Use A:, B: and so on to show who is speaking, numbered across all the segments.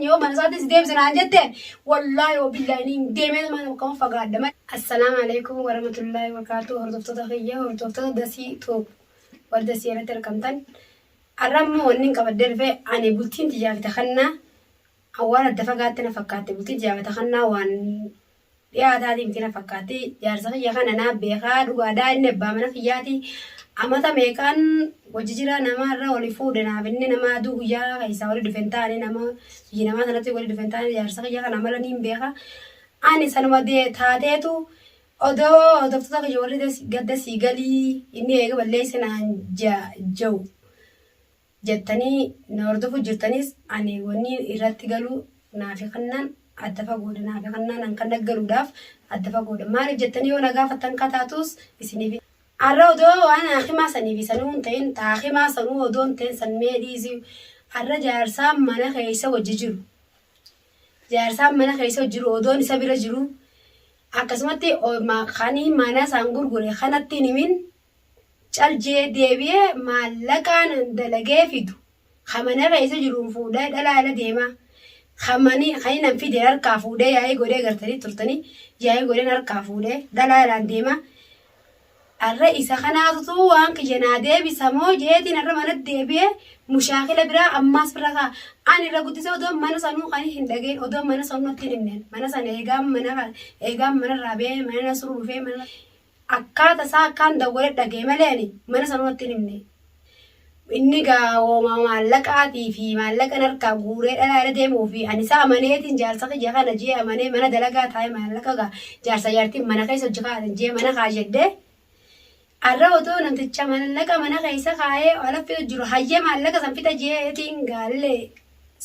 A: Yoo mana isaatti si deebise naan jetteen wallaahi wa billaahi niin deemee mana bakka fagaadha malee. Assalaamu alaikum warahmatullaahi wabarakaatuh, hordoftoota kiyya, hordoftoota Dasii Tube, warra Dasii irratti argamtan. Har'a immoo wanni hin qabadhee dhufe, ani bultiin tiyyaa fi takannaa waan adda fagaatti na fakkaatti. Bultiin tiyyaa fi takannaa waan dhiyaataatii miti na fakkaatti. Jaarsa kiyya kana naa beekaa, dhugaadhaa, inni abbaa mana kiyyaati. Amata meeqaan wajji jira, nama irra wali fuudhe naaf inni nama aduu guyyaa keessaa wali dhufe hin taane, nama biyya namaa sanatti wali dhufe hin taane. Jaarsa kiyya kana amala niin beeka. Ani sanuma taateetu odoo hordoftoota kiyya warri gadda sii galii inni eega balleesse naan ja'u jettanii na hordofu jirtanis, ani wanni irratti galuu naafi kannaan adda fagoodha. Naafi kannaan an kan galuudhaaf adda fagoodha. Maaliif jettanii yoo na gaafattan, kataatus isiniif har'a odoo waan haakimaa sanii fi sanuu hin ta'in, haakimaa sanuu odoo hin ta'in, san mee dhiisi, har'a jaarsaan mana keessa wajji jiru, jaarsaan mana keessa jiru odoon isa bira jiru, akkasumatti kanii mana isaan gurgure kanatti hin himin, caljee deebi'ee maallaqaan dalagee fidu ka mana keessa jiruun fuudhee dhalaa ila deemaa. Kamani kan nan fide harkaa fuudhee yaa'ii godhee gartanii turtanii yaa'ii godheen harkaa fuudhee dhalaa ilaan deemaa. Har'a isa kanaatutu waan kiyya naa deebisa moo jeetiin har'a mana deebi'ee mushaakila biraa ammaas bira kaa. Ani irra guddisee odoo mana sanuu kan hin dhageen, odoo mana sanuu natti hin himneen, mana sana eegaan mana eegaan manarraa ba'ee mana Nasruu dhufee mana akkaata isaa akkaan dawwalee dhagee malee ani mana sanuu natti hin himne. Inni gaa hooma maallaqaatii fi maallaqan harkaa guuree dhalaa irra deemuu fi ani isaa amaneetiin jaarsa kiyya kana jee amanee mana dalagaa taa'ee maallaqa gaa jaarsa jaartiin mana keessa hojii kaa'atan jee mana kaayadhee. Har'a otoo namticha maallaqa mana keessa kaa'ee ala fidu jiru, hayyee maallaqa san fixa jeetiin gaallee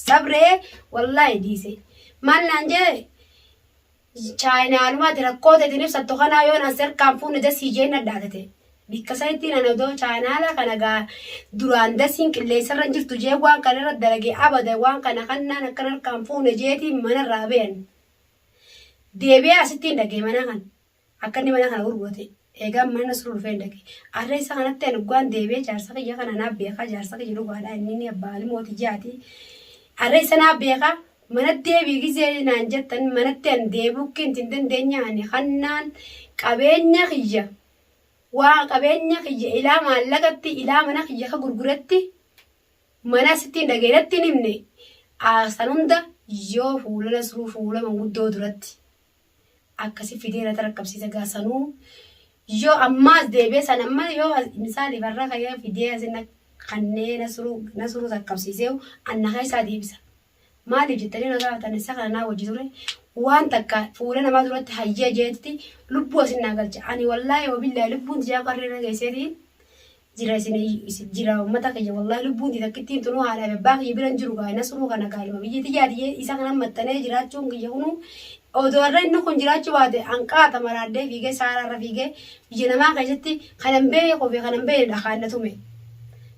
A: sabree wallaahi dhiise. Maal naan jee, chaayinaalumaati rakkoo teetiin ibsattu kanaa yoon as harkaan fuune dasii jeen nadhaatete. Bikka sanittiin ani odoo chaayinaala kana gaa duraan dasiin qilleensarra hin jirtu jee waan kana irra dalage abada waan kana kannaan akkan harkaan fuune jeetiin manarraa bayan. Deebi'ee asittiin dhagee mana kana. Akka inni mana kana gurgurate eegaan mana Nasruu dhufee hin dhage. Arra isa kanatti ani dhugaan deebi'ee jaarsa kiyya kana naaf beekaa, jaarsa kiyya dhugaadha, inni ni abbaa ilmooti jaati. Arra isa naaf beekaa, mana deebii gizee naan jettan manatti ani deebi'uu kinti hin dandeenya. Ani kannaan qabeenya kiyya, waa qabeenya kiyya ilaa maallaqatti ilaa mana kiyya ka gurguretti mana asittiin dhageenatti hin himne. San hunda yoo fuula Nasruu fuula manguddoo duratti akkasi fidee irratti rakkabsiisa gaa, sanuu yoo ammaas deebi'ee san amma yoo misaaliif har'a ka'ee fidee asin kannee Nasruu rakkabsiisee anna keessaa deebisa. Maaliif jettanii na gaafatan, isa kana naa wajji ture, waan takka fuula namaa duratti hayyee jeetti lubbuu asin naa galcha. Ani wallaahi wabillaahi lubbuun tiyyaa qarree irra geesseetiin jira, isin jira uummata kiyya, wallaahi lubbuun tiyya takkittiin tunuu haadha fi abbaa kiyya bira hin jiru. Gaa Nasruu kana gaa ilma biyya tiyyaati isa kana maxxanee jiraachuun kiyya kunuu odoo har'a inni kun jiraachuu baate hanqaata maraadhee fiigee saaraa irra fiigee biyya namaa keessatti kanan beekuu fi kanan beekne dhakaan na tume.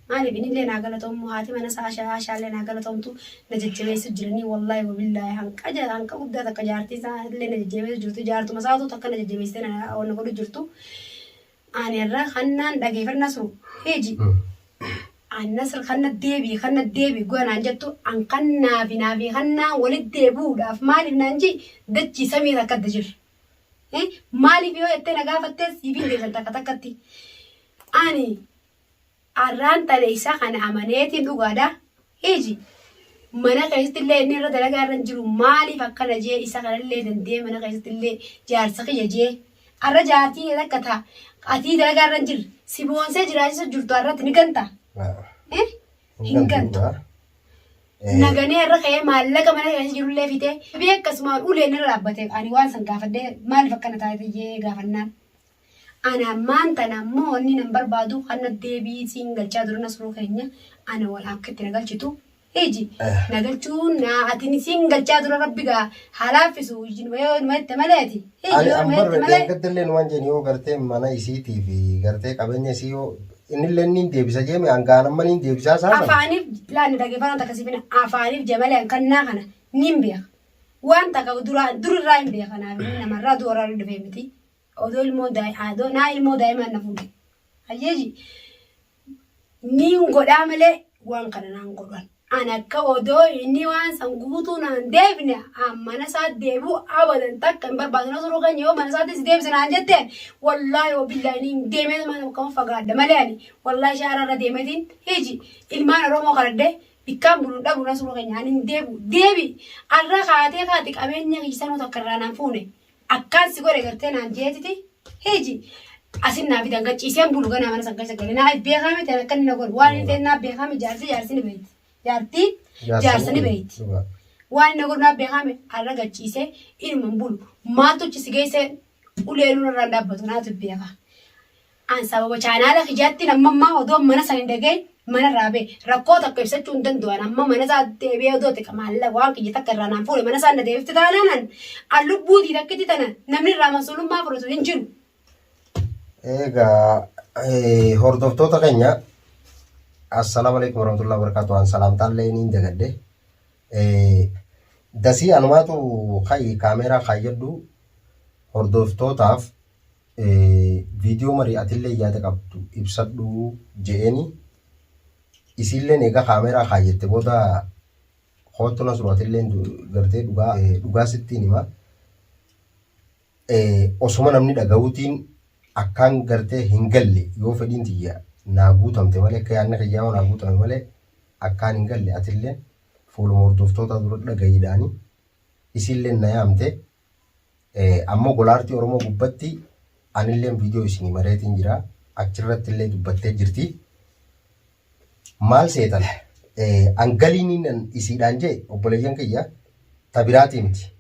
A: Maaliif inni illee naa galatoomu, haati mana isaa Ashaa illee naa galatoomtu, na jajjabeessu jiranii, wallaahi wabillaahi hanqa hanqa guddaa takka jaartii isaa illee na jajjabeessu jirtu, jaartuma isaatu takka na jajjabeessitee na wanna godhu jirtu. Ani irra kannaan dhageeffadhu Nasru heeji. An Nasr kanna deebii kanna deebii go'a naan jettu, an kannaa fi naa fi kannaan walitti deebi'uudhaaf maaliif naan jii dachii samii takka adda jirra. Maaliif yoo jettee na gaafattes siif hin deebisan takka takkatti. Ani arraan tana isa kana amaneetiin dhugaadha. Heeji mana keessatti illee inni irra dalagaa irra hin jiru, maaliif akkana jee isa kanallee dandee mana keessatti illee jaarsa kiyya jee arra jaartii takka ta'a atii dalagaa irra hin jirre si boonsee jiraachisu jirtu arratti ni ganta. Eh? Hin gantu. Naganee irra ka'ee maallaqa mana keessa jirullee fitee bee akkasumaan uleen irra dhaabbate. Ani waan san gaafadhee maaliif akkana taate jee gaafannaan. Ana ammaan tana ammoo wanni nan barbaadu kana deebii siin galchaa dura, Nasruu keenya, ana wal akka itti na galchitu hiji na galchuun na ati siin galchaa dura rabbi gaa haa laaffisu yoo numa jette malee ati hiji
B: Ani
A: yoo numa
B: ambar
A: jette malee.
B: Deeggadallee waan jedhan yoo gartee mana isiitii fi gartee qabeenya isii yoo innillee niin deebisa jeeme hangaan amma niin deebisaa isaa sana.
A: Afaaniif laanni dhageeffannaan takka siifina afaaniif jamalee hankannaa kana niin beeka. Waan takka dura durirraa hin beeka, naaf inni namarraa du'arraa dhufee miti. Odoo ilmoo daa'ima naa ilmoo daa'imaan na fuudhe. Hayyeeji niin godhaa malee waan kana naan godhan. An akka odoo inni waan san guutuu naan deebine an mana isaa deebi'u abadan takka hin barbaadu. Nasruu keenya yoo mana isaatti si deebise naan jette wallaahi yoo billaahi niin deemee mana bakka fagaadha malee ani wallaahi shaara irra deemeetiin hiji ilmaan Oromoo kadhadhe bikkaan bulu hin dhabu. Nasruu keenya ani hin deebi'u deebi arra kaatee kaati qabeenya kiyya sanuu takka irraa naan fuune akkaan si godhe gartee naan jeetiti hiji asin naa fidan gachiiseen bulu ganaa mana san keessa galee naa beekaa miti akka inni na godhu waan inni ta'e naa beekaa miti. Jaarsi jaarsi ni beekti, jaartii jaarsa ni beekti.
B: Dhugaa.
A: Waan inni na godhu naa beekaa miti. Har'a gachiisee inuma hin bulu. Maaltu achi si geesse? Ulee nurra irraan dhaabbatu naatu beekaa. An sababa chaanaala kiyyaatti amma ammaa odoo mana san hin dhagahin mana irraa ba'e rakkoo takka ibsachuu hin danda'u. An amma mana isaa deebi'ee odoo xiqa maallaqa waan kiyya takka irraa naan fuudhe mana isaa na deebifte taanaan an lubbuutii takkitti tana namni irraa masuulummaa fudhatu hin jiru.
B: Egaa hordoftoota keenya, assalaamu alaikum warahmatullahi wabarakatuh. An salaamtaallee niin dagadhe. Dasii anumaatu ka'i kaameeraa kaayyadhu hordoftootaaf viidiyoo marii atillee yaada qabdu ibsadhu je'eeni. Isiilleen egaa kaameeraa kaayyette booda koottu Nasru, atilleen gartee dhugaa dhugaa sittiin hima. Osuma namni dhaga'uutiin akkaan gartee hin galle yoo fedhiin tiyya naa guutamte malee, akka yaadni kiyyaa yoo naa guutame malee akkaan hin galle atilleen fuuluma hordoftootaa dura dhaga'iidhaani isiilleen na yaamte. Ammoo golaartii Oromoo gubbatti anilleen viidiyoo isinii mareetiin jira, achirratti illee dubbattee jirti. Maal seetan an galiin isiidhaan jee obboleeyyan kiyya ta biraatii miti.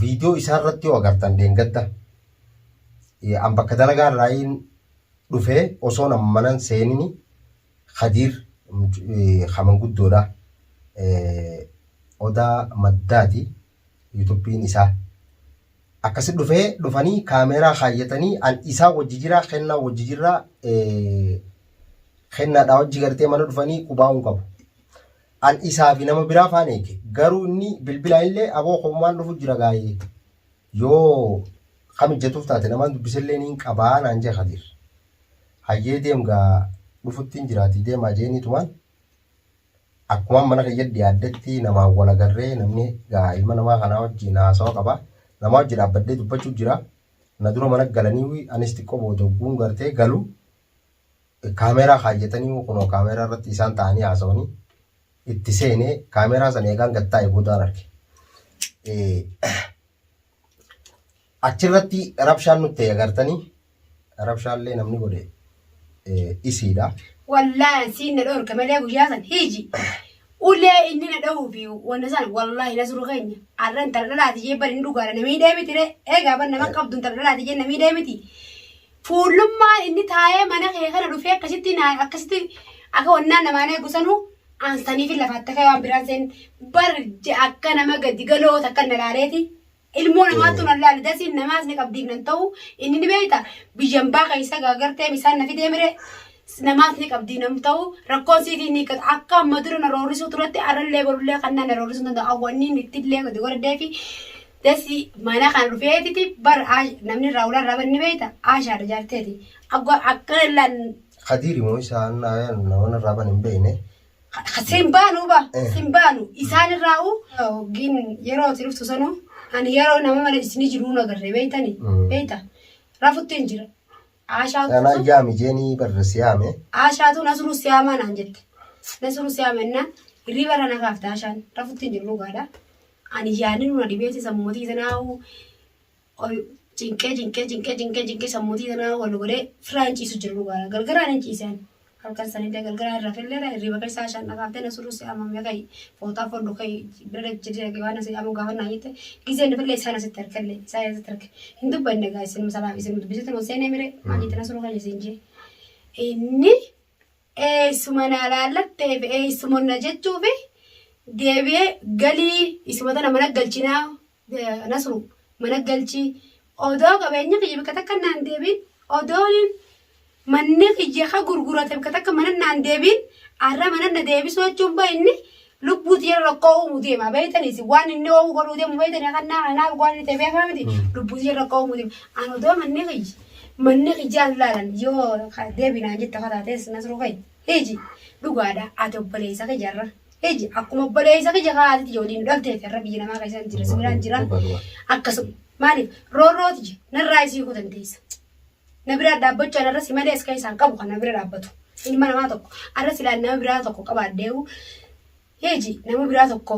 B: Viidiyoo isaa irratti yoo agartan dheengadda an bakka dalagaa irraayin dhufee osoo nan manan seenini Khadiir ka manguddoodha, Odaa Maddaati yuutubbiin isaa, akkasi dhufee dhufanii kaameeraa kaayyatanii an isaa wajji jiraa, kennaa wajji jirraa, kennaadhaa wajji gartee mana dhufanii qubaa'uun qabu. An isaa fi nama biraa faana eege. Garuu inni bilbilaan illee aboo komumaan dhufu jira gaayee. Yoo ka mijjatuuf taate namaan dubbisellee niin qabaa naan jee Khadiir. Hayyee deem gaa dhufuttiin jiraatii deemaa jeeniitumaan akkumaan mana kiyya dhiyaadhetti namaan wal agarree namni gaa ilma namaa kanaa wajjin haasawa qaba. Namaa wajji dhaabbadhee dubbachuu jira. Na dura mana galanii anis xiqqoo booda hogguun gartee galu kaameeraa kaayyatanii kunoo kaameeraa irratti isaan ta'anii haasawanii itti seenee kaameeraa sana eegaan gad taa'e boodaan arge. Achirratti rabshaan nutti ta'e agartanii rabshaallee namni godhe isiidha.
A: Wallaahi siin na dhorka malee guyyaa san hiiji. Ulee inni na dhahuu fi wanta san wallaahi Nasruu keenya arra intala dhalaati jee bari inni dhugaadha namii deemiti re eegaa bar nama qabdu intala dhalaati jee namii deemiti. Fuullummaan inni taa'ee mana kee kana dhufee akkasitti naa akkasitti akka wannaan namaan eegu sanuu an saniif lafaatti ka'ee waan biraan seen bar akka nama gadi galoo takka na laaleeti. Ilmoo namaattu nan laale dasiin namaas ni qabdiif nan ta'u inni ni beekta biyyan baa keessa gaagartee isaan na fidee mire namaas ni qabdii nam ta'u rakkoon siitii ni hiikkatu akka amma dura na roorrisuu turetti arrallee borullee kan na roorrisuu hin danda'u awwanniin ittillee gadi godhadhee fi dasi mana kana dhufeetiti bar namni irraa ulaan irraa ni beekta Aashaadha jaarteeti akkana illaan.
B: Khadiiri moo isaan nama irraa ban hin beekne.
A: Sin baanu ba sin baanu isaan irraa hoggiin yeroo ati dhuftu sanuu ani yeroo nama mana isini jiruu na agarre beeytani beeyta rafutti hin jira. Aashaatu
B: Anaa yaami jeenii barra si yaame.
A: Aashaatu Nasruu siyaamaa naan jette. Nasruu siyaama jennaan hirriba irra na kaafte Aashaan rafutti hin jiru dhugaadha. Ani yaadni nuna dhibeeti sammuutii sanaa ol cinqee cinqee cinqee cinqee cinqee sammuutii sanaa wal godhee firaa hin ciisu jiru dhugaadha. Galgalaan hin ciiseen. Halkan sanillee galgalaan irra fillee hirriba keessaa Aashaan na kaaftee Nasruu siyaamame ka'i fooxaa fodhu ka'i bira jedhee waan asii ammoo gaafa naan jette gizeen dhufillee isaan asitti harkallee isaan asitti harke hin dubbanne gaa isin salaam isin dubbisitu noo seenee mire maal jette Nasruu keenya siin jee inni eessuma na laallatteef eessuma na jechuufi deebi'ee galii isuma tana mana galchinaa. Nasru mana galchii odoo qabeenya kiyya bakka takka naan deebiin odoon manni kiyya ka gurgurate bakka takka mana naan deebiin arra mana na deebisuu jechuun ba inni lubbuuti yeroo rakkoo uumuu deema beeytaniis waan inni oomuu godhuu deemu beeytanii kannaa kanaaf waan inni ta'e beekaa miti lubbuuti yeroo rakkoo uumuu deema an odoo manni kiyya manni kiyyaan laalan yoo deebinaan jette kataatees Nasruu kiyya hiji dhugaadha ati obboleessa kiyyarra. Iji akkuma obboleessa kiyya haati tiyya waliin nu dhalteeti har'a biyya namaa keessa jira si biraan jira.
B: Dhuga dhuga.
A: Akkasuma maaliif roorrooti jira narraa isii hiikuu dandeessa. Na biraa dhaabbachuu anarra si malee as keessaan qabu kan na bira dhaabbatu. Ilma namaa tokko arra silaa nama biraa tokko qabaadheewu heeji nama biraa tokko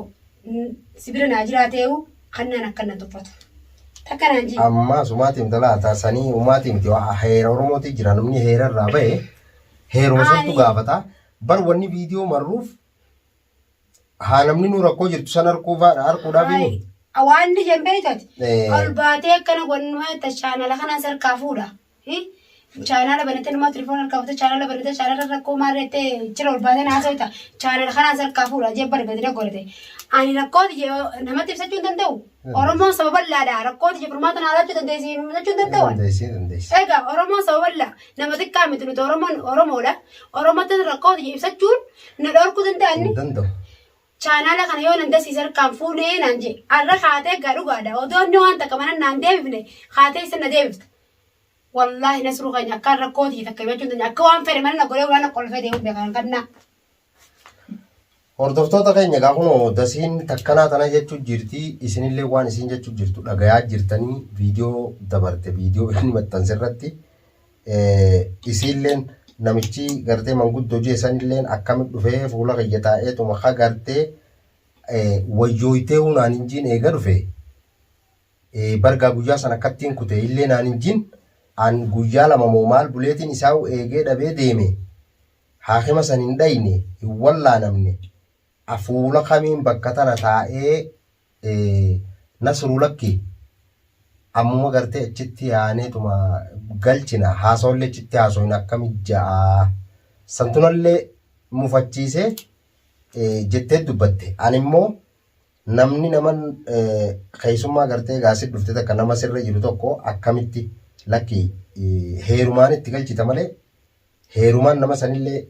A: si bira naa jiraateewu kan naan akkan na tuffatu. Takka naan jii.
B: Ammaa sumaatii miti laata sanii umaatii miti waa heera Oromootii jira namni heera irraa bahe heeruma santu
A: Ani
B: gaafata. Bar wanni viidiyoo marruuf haa namni nu rakkoo jirtu san arguudhaaf
A: Hayi.
B: inni.
A: Waan inni jeen beeytati.
B: Eh.
A: Ol baatee akkana gonnuma ta chaanala kanaan sarkaa fuudha. Hi? Chaanala banatee nama telefoona harkaa fuutee chaanala banatee chaanala rakkoo maal jettee jira ol baatee naasoo ta chaanala kanaan sarkaa fuudha jee bara gadi godhate. Ani rakkoo tiyya namatti ibsachuu hin danda'u. Oromoon saba bal'aadha. Rakkoo tiyya furmaata naa laachuu dandeessi ibsachuu hin danda'u.
B: Dandeessi dandeessi.
A: Egaa Oromoon saba bal'aa nama xiqqaa miti nuti Oromoon Oromoodha. Oromootti rakkoo tiyya ibsachuun na dhorkuu danda'an.
B: Hin danda'u.
A: Chaanaala kana yoo nan dasiis harkaan fuunee naan jee arra kaatee egaa dhugaadha odoo inni waan takka mana naan deebifne kaatee isin na deebifta. Wallaahi nasruu keenya akkaan rakkoo tiyya takka himachuu hin dandeenye akka waan fedhe mana na godhee waan na qolfee deemuu beekan kannaa.
B: Hordoftoota keenya egaa kunoo dasiin takkanaa tana jechuu jirti isinillee waan isin jechuu jirtu dhagayaa jirtanii viidiyoo dabarte viidiyoo inni maxxanse irratti isiilleen namichi gartee manguddoo jee sanilleen akkami dhufee fuula kiyya taa'eetuma ka gartee wayyooytee naan hin jiin eega dhufe bargaa guyyaa san akkattiin kute illee naan hin jiin an guyyaa lama moo maal buleetiin isaa eegee dhabee deeme haakima san hin dhayne hin wallaanamne afuula kamiin bakka tana taa'ee Nasruu lakki ammuma gartee achitti yaaneetuma galchina haasawallee achitti haasoyna akkami ja'a santunallee mufachiisee jettee dubbatte ani immoo namni nama keessummaa gartee gaasii dhufte takka nama sirra jiru tokko akkamitti lakki heerumaan itti galchita malee heerumaan nama sanillee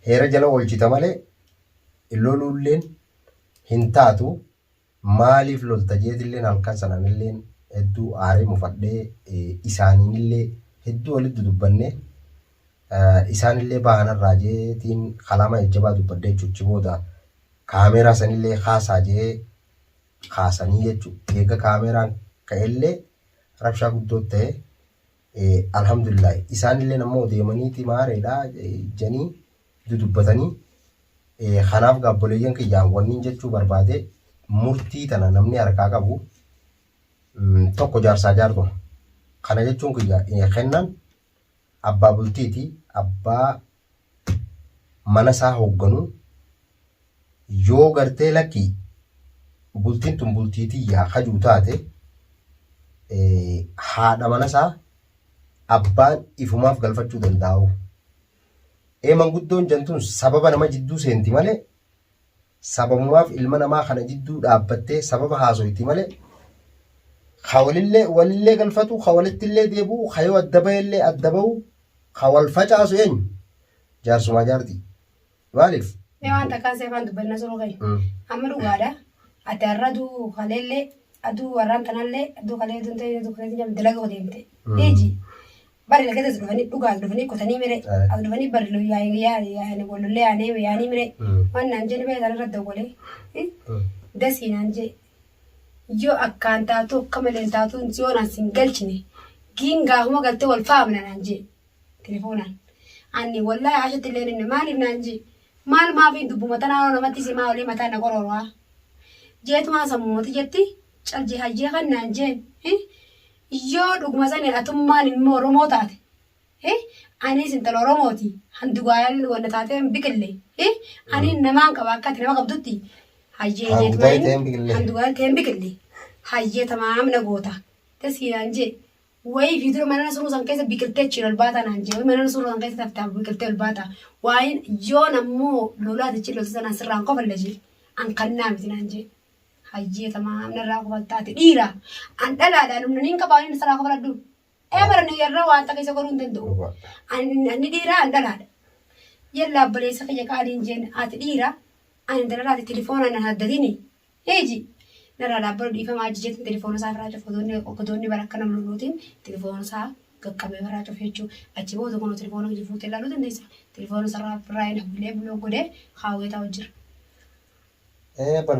B: heera jala oolchita malee loluulleen hin taatu maaliif lolta jeetilleen halkan sananilleen hedduu aaree mufadhee isaaniinillee hedduu walitti dudubbanne isaanillee bahanarraa jeetiin kalaama jajjabaa dubbadhee jechuuchi booda kaameeraa sanillee kaasaa jee kaasanii jechuudha. Eega kaameeraan ka'ellee rabshaa guddoo ta'e Alhamdulillah isaanilleen ammoo deemaniiti maareedha janii dudubbatanii kanaaf gaabboleeyyan kiyyaan wanniin jechuu barbaade murtii tana namni harkaa qabu tokko jaarsaa jaartuma kana jechuun kiyya kennaan abbaa bultiiti abbaa mana isaa hoogganu yoo gartee lakki bultiin tun bultii tiyyaa kajuu taate haadha mana isaa abbaan ifumaaf galfachuu danda'u. Ee manguddoon jantun sababa nama jidduu seenti malee sababumaaf ilma namaa kana jidduu dhaabbattee sababa haasoyti malee ka walillee walillee galfatu ka walittillee deebi'u ka yoo adda ba'ellee adda ba'u ka wal facaasu eenyu jaarsumaa jaartii. Maaliif?
A: Mee waan takkaan seefaan dubbanna suruu keenya. Amma dhugaadha. Ati har'a aduu kaleellee aduu warraan tanallee aduu kalee aduu ta'e aduu kalee jedhamu dalaga deemte. Iji bari lagata as dhufanii dhugaa as dhufanii kutanii mire as dhufanii bari yaa'anii wallollee yaanee yaanii mire waan naan jenne bee sanarra dawwalee dasii naan jee yoo akkaan taatu akka malee taatu yoo naan sin galchine giin gaafuma galtee wal faamna naan jee. Telefoonaan. Anni wallahi Aashatti illee ninne maaliif naan jee maal maafiin dubbuma tanaa namatti simaa olii mataa na qororwaa. Jeetumaa sammumati jetti cal jee hayyee kan naan jeen. Yoo dhuguma sani atummaan ilma Oromoo taate. Anis intala Oromooti. Handugaayaan wanna taatee hin biqille. Ani namaan qaba akka ati nama qabdutti. Hayyee
B: Handugaayii ta'ee hin biqille.
A: Handugaayii ta'ee hin biqille. Hayyee tamaam na goota. Tasii naan jee. Wayii fi dura mana suruu san keessa biqiltee achiin ol baataa naan jee. Wayii mana suruu san keessa taftaa biqiltee ol baataa. Waa'een yoon ammoo lolaa achi lolta sanaan sirraan kofalla jee. An kannaa miti naan jee. Hayyee tamaam narraa kofaltaati dhiira. An dhalaadhaan humna niin qabaa inni sirraa kofaladhu. Ee bara ni irra waan takka isa godhuu hin danda'u. Anni dhiira an dhalaadha. Yallaa obboleessa kiyya qaaliin jeen ati dhiira ani dalalaati telefoona na haddatini. Eeji narraa dhaabbadhu dhiifama achi jeetiin telefoona isaa irraa cufe odoonni bara akka nama loluutiin telefoona isaa Qaqqabee biraa cufe jechuudha. Achi booda kunoo telefoona hojii fuutee ilaaluu dandeessa. Telefoona sarara irraa hin hawwilee buloo godhee kaawwee taa'u jira.
B: Ee bar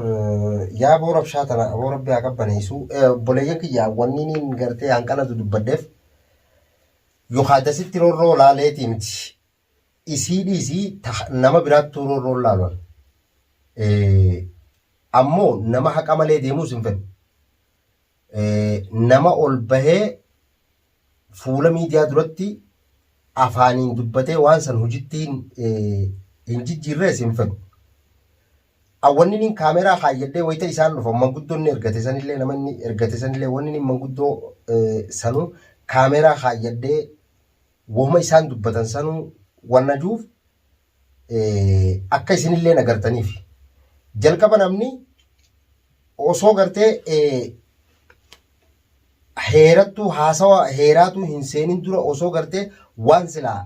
B: yaa boo rabshaa tana aboo rabbi haa qabbaneessu. Obboleeyyan kiyya wanni niin gartee hanqana dudubbadheef yookaan dasitti roorroo laaleetii miti. Isii dhiisii ta nama biraattuu roorroo hin laalu ani. Ammoo nama haqa malee deemuus hin fedhu. Nama ol bahee fuula miidiyaa duratti afaaniin dubbatee waan san hojitti hin jijjiirrees hin fedhu. Wanni inni kaameraa kaayyadhee wayita isaan dhufan manguddoon inni ergate sanillee nama inni ergate sanillee wanni inni manguddoo sanuu kaameraa kaayyadhee wahuma isaan dubbatan sanuu wanna juuf akka isinillee agartaniif. Jalqaba namni osoo gartee heerattuu haasawa heeraatuu hin seenin dura osoo gartee waan silaa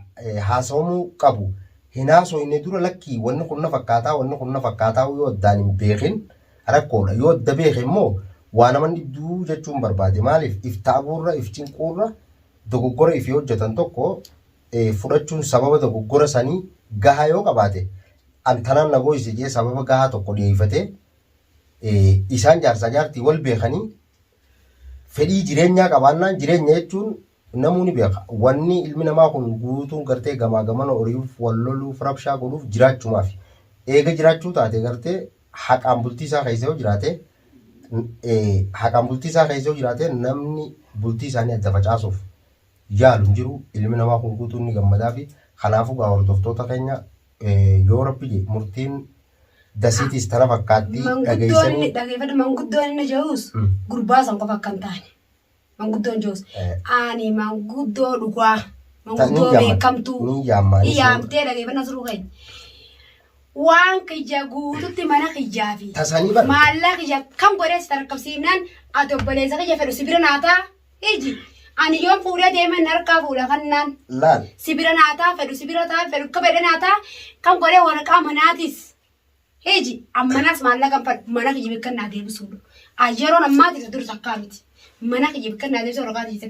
B: haasawamuu qabu hin haasoyne dura lakkii wanni kun na fakkaataa wanni kun na fakkaataa yoo addaan hin beekin rakkoodha. Yoo adda beeke immoo waa nama dhibduu jechuun barbaade maaliif if taabuurra if cinquurra dogoggora ifii hojjetan tokko fudhachuun sababa dogoggora sanii gahaa yoo qabaate an tanaan na gooyse jee sababa gahaa tokko dhiyeeffatee isaan jaarsaa jaartii wal beekanii fedhii jireenyaa qabaannaan jireenya jechuun namuu ni beeka. Wanni ilmi namaa kun guutuun gartee gamaa gamana ori'uuf, wal loluuf, rabshaa godhuuf jiraachumaaf. Eega jiraachuu taate gartee haqaan bultii isaa keessa yoo jiraate haqaan bultii isaa keessa yoo jiraate namni bultii isaanii adda facaasuuf yaalu hin jiru. Ilmi namaa kun guutuun ni gammadaafi. Kanaafuu gaa hordoftoota keenya yoo rabbi jedhe murtiin dasiitiis tana fakkaatti
A: Manguddoon inni
B: dhageessanii.
A: dhageeffadhu manguddoon inni jedhus gurbaa san qofa akka hin taane. Manguddoon jedhus ani manguddoo dhugaa
B: Ni
A: manguddoo
B: yaamma
A: beekamtuu
B: ni yaamma
A: ni
B: anis
A: yaamtee dhageeffannaa suruu keenya. Waan kiyya guututti mana kiyyaa fi
B: tasanii bar
A: maallaqa kiyya kam godhee si tarkabsiifnaan ati obboleessa kiyya fedhu si bira naa ta'a iji ani yoon fuudhee deeman harkaa fuudha kannaan.
B: laal
A: Si bira naa ta'a fedhu si bira ta'a fedhu akka fedhe naa ta'a kan godhee waraqaa manaatis hiji ammanaas maallaqa hin fedhu mana kiyya bikka naa deebisuudha. Yeroon ammaatiif dur takkaa miti mana kiyya bikka naa deebisu waraqaa kiyya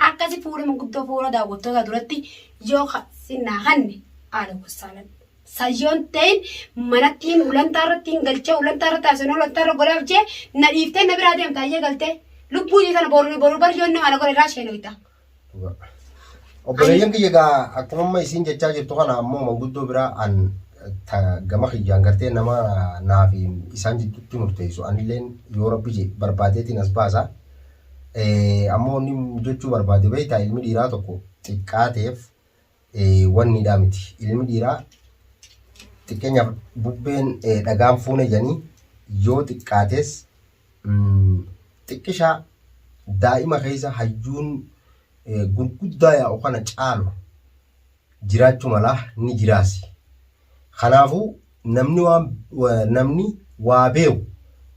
A: akkasi fuula manguddoo fuula daawwattoota duratti yoo si naa kanne haala gossaalan. Sayyoon ta'in manattiin ulantaa irratti hin galchee ulantaa irratti haasofnee ulantaa irra godhaaf jee na dhiiftee na biraa deemta ayyee galtee lubbuu isii sana boru boru bar yoon nama na godhe irraa isheen hoyta.
B: Obboleeyyan kiyya egaa akkuma amma isiin jechaa jirtu kana ammoo manguddoo biraa an ta gama kiyyaan gartee nama naa fi isaan jidduutti murteessu anilleen yoo rabbi je barbaadeetiin as baasa. Ammoo inni jechuu barbaade beektaa ilmi dhiiraa tokko xiqqaateef wanniidhaa miti. Ilmi dhiiraa xiqqeenyaaf bubbeen dhagaan fuune jedhanii yoo xiqqaates xiqqishaa daa'ima keessa hayyuun gurguddaa yaa'u kana caalu jiraachuu malaa ni jiraasi. Kanaafuu namni waan namni waa beeku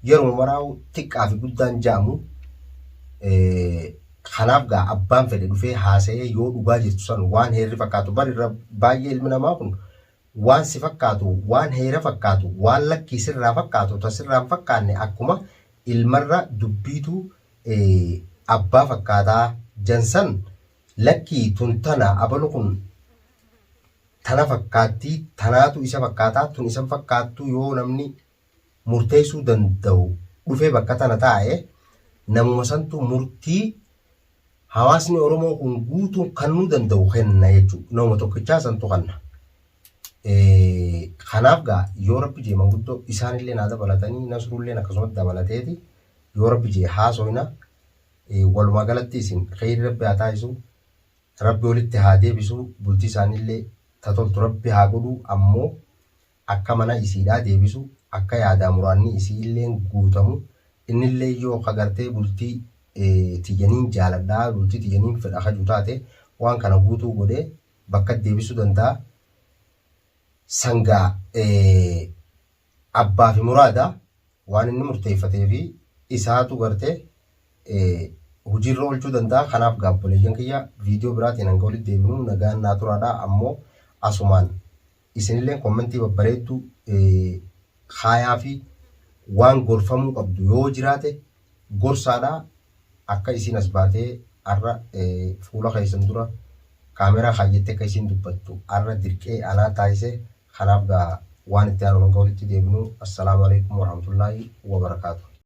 B: yeruma maraa'u xiqqaa fi guddaan ja'amu kanaaf gaa abbaan fedhe dhufee haasa'ee yoo dhugaa jirtu san waan heerri fakkaatu bar irra baay'ee ilmi namaa kun waan si fakkaatu waan heera fakkaatu waan lakkii sirraa fakkaatu ta sirraa hin fakkaanne akkuma ilmarra dubbiitu abbaa fakkaataa jansan lakkii tun tana abalu kun tana fakkaattii tanaatu isa fakkaataa tun isan fakkaattuu yoo namni murteessuu danda'u dhufee bakka tana taa'e namuma santu murtii hawaasni Oromoo kun guutuun kannuu danda'u kenna jechuudha. Namuma tokkichaa santu kanna. Kanaaf gaa yoo rabbi jee manguddoo isaanillee naa dabalatanii nasruulleen akkasumatti dabalateeti yoo rabbi jee haasoyna walumaa galatti isin kheyri rabbi haa taasisu rabbi walitti haa deebisu bultii isaaniillee ta toltu rabbi haa godhu ammoo akka mana isiidhaa deebisu akka yaadaa muraanni isiilleen guutamu innillee yoo ka gartee bultii tiyya niin jaaladha bultii tiyya niin fedha ka ju taate waan kana guutuu godhee bakka deebisuu danda'a sangaa abbaa fi muraada waan inni murteeffatee fi isaatu gartee hojiirra oolchuu danda'a. Kanaaf gaa obboleeyyan kiyya viidiyoo biraatiin hanga walitti deebinu nagaan naa turaadha. Ammoo asumaan isinilleen kommentii babbareedduu kaayaa fi waan gorfamuu qabdu yoo jiraate gorsaadha akka isiin as baatee Har'a fuula keessan dura kaameraa kaayyattee akka isiin dubbattu har'a dirqee anaa taasise. Kanaaf gaa waan itti aanu hanga walitti deebinu, assalaamu alaikum warahmatullaahi wabarakaatu.